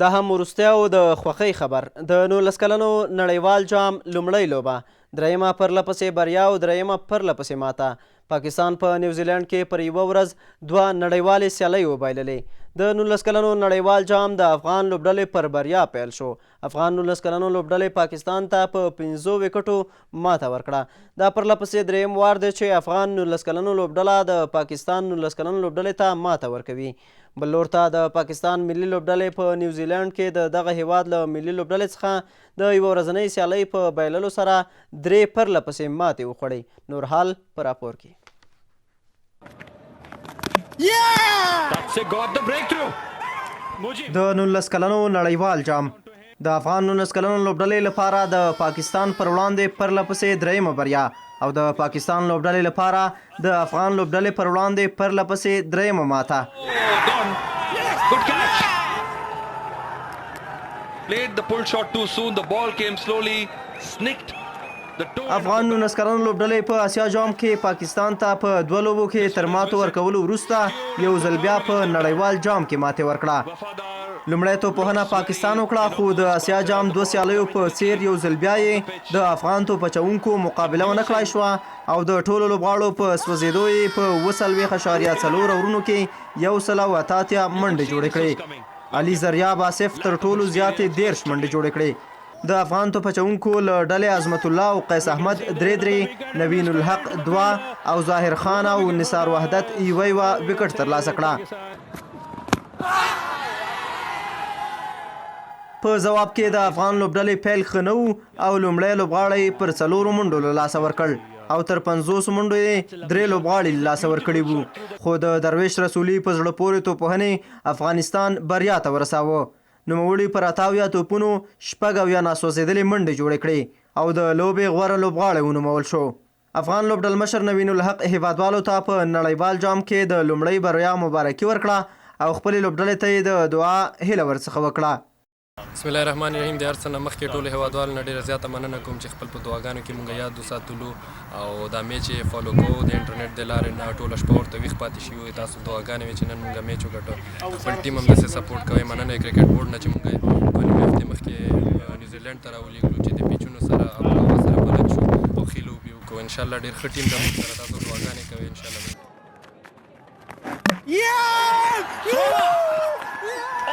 دا هم وروستی او د خوښۍ خبر. د 19 کلنو نړیوال جام لومړۍ لوبه، درېیمه پرله پسې بریا او درېیمه پرله پسې ماته. پاکستان په نیوزیلنډ کې پر یوه ورځ دوه نړیوالې سیالۍ وبایللې. د 19 کلنو نړیوال جام د افغان لوبډلې پر بریا پیل شو. افغان 19 کلنو لوبډلې پاکستان ته په 5 ویکټو ماته ورکړه. دا پرله پسې درېیم وار دی چې افغان 19 کلنو لوبډله د پاکستان 19 کلنو لوبډلې ته ماته ورکوي. بل لور ته د پاکستان ملي لوبډلې په نیوزیلنډ کې د دغه هیواد له ملي لوبډلې څخه د یوه ورځنۍ سیالۍ په بایللو سره درې پرله پسې ماتې وخوړې. نور حال په راپور کې. That's it, got the breakthrough. د 19 کلنو نړیوال جام، د افغان 19 کلنو لوبډلې لپاره د پاکستان پر وړاندې پرله پسې درېیمه بریا او د پاکستان لوبډلې لپاره د افغان لوبډلې پر وړاندې پرله پسې درېیمه ماته. Gone. Good catch. Played the pull shot too soon. The ball came slowly, snicked the toe. افغان 19 کلنو لوبډلې په اسیا جام کې پاکستان ته په دوه لوبو کې تر ماتو ورکولو وروسته یو ځل بیا په نړیوال جام کې ماتې ورکړه. Wafadar. لومړی توپوهنه پاکستان وکړه، خو د اسیا جام دوه سیالیو په څیر یو ځل بیا یې د افغان توپ اچوونکو مقابله ونه کړای شوه او د ټولو لوبغاړو په سوځېدو یې په 47.4 اورونو کې 188 منډې جوړې کړې. علي زریاب آصف تر ټولو زیاتې 30 منډې جوړې کړې. د افغان توپ اچوونکو له ډلې عظمت الله او قیس احمد درې درې، نوین الحق دوه او ظاهر خان او نثار وحدت یوه یوه ویکټ ترلاسه کړه. په ځواب کې د افغان لوبډلې پیل ښه نه و او لومړی لوبغاړی یې پر څلورو منډو له لاسه ورکړ او تر 50 منډو یې درې لوبغاړي له لاسه ورکړي وو، خو د درویش رسولي په زړه پورې توپوهنې افغانستان بریا ته ورساوه. نوموړي پر 78 توپونو 76 ناسوځېدلې منډې جوړې کړې او د لوبې غوره لوبغاړی ونومول شو. افغان لوبډلمشر نوین الحق هیوادوالو ته په نړیوال جام کې د لومړۍ بریا مبارکي ورکړه او خپلې لوبډلې ته یې د دعا هیله ورڅخه وکړه. بسم الله الرحمن الرحیم. د هر څه نه مخکې ټولو هیوادوالو نه ډیره زیاته مننه کوم چې خپل په دعاګانو کې مونږ یاد وساتلو او دا میچ یې follow کوو د انټرنیټ د لارې نه. ټوله شپه ورته ویښ پاتې شي. تاسو دعاګانې وې چې نن مونږ میچ وګټو. خپل ټیم هم داسې support کوي. مننه کرکټ بورډ نه چې مونږ 2.5 هفتې مخکې نیوزیلینډ ته راولېږلو چې د پیچونو سره او هوا سره بلد شو او ښې لوبې وکړو. انشاءالله ډېر ښه ټیم ده مونږ سره. تاسو دعاګانې کوئ، انشاءالله.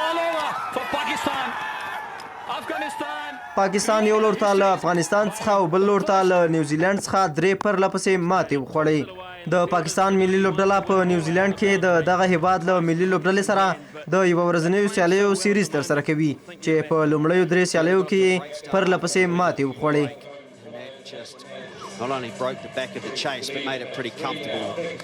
All over for Pakistan. Afghanistan. پاکستان یو لور ته له افغانستان څخه او بل لور ته له نیوزیلنډ څخه درې پرله پسې ماتې وخوړې. د پاکستان ملي لوبډله په نیوزیلنډ کې د دغه هیواد له ملي لوبډلې سره د یوه ورځنیو سیالیو سیریز ترسره کوي چې په لومړیو درې سیالیو کې یې پرله پسې ماتې وخوړې. Just not only broke the back of the chase, but made it pretty comfortable.